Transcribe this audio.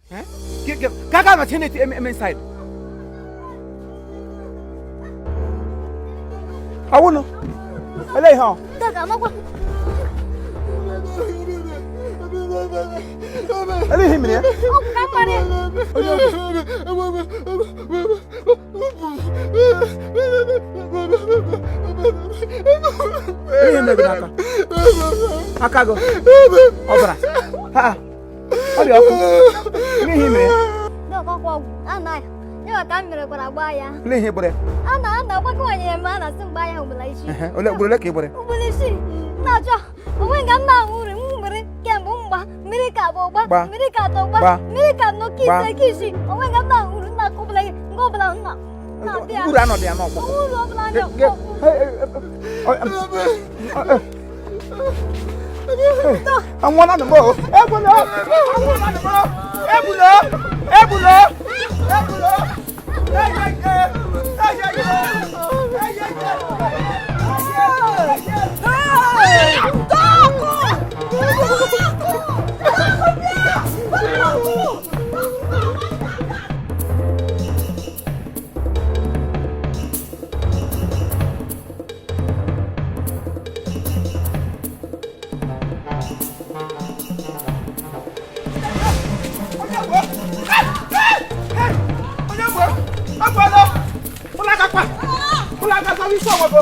Ka aka nọchi na-eti eme inside. Ọwụnụ. Ele ihe ọ? Dọka amakwa. Ele ihe mere ya? Ọgwụ ka mmadụ. Onye ọgwụ. Ele ihe mere gị n'aka? Aka gị. Ọbara. Ha. Ọ dị ọkụ. Ele ihe mere ya? Dọka ọkwa ọgwụ. Ana ya. Ya ka m mere kwara gbaa ya. Ele ihe gbere? Ana ana ọgbakọ nwanyere m a na-asị m gbaa ya ugboro isii. Ehe, Ole ugboro ole ka ị gbere? Ugboro isii. Na-achọ onwe nga m na-aṅụ uri m mmiri kemgbe mgba mmiri ka abụọ gba Gba. mmiri ka atọ gba Gba. mmiri ka anọ ka Gba. ise ka isii onwe nga m na-aṅụ uri m na-akụ ọbụla nga ọbụla m na-abịa. Uru anọdụ ya n'ọkpụkpụ. Onwe uru ọbụla na-akpọ. Anwụọla nụ m o. Egbula! Anwụọla nụ m o. Egbula! Egbula! Egbula! Eyeye! Eyeye! Eyeye! Onye gbo! Egbula! Ụlọ aka kwa! Ụlọ aka sọ isi ọgbọgbọ!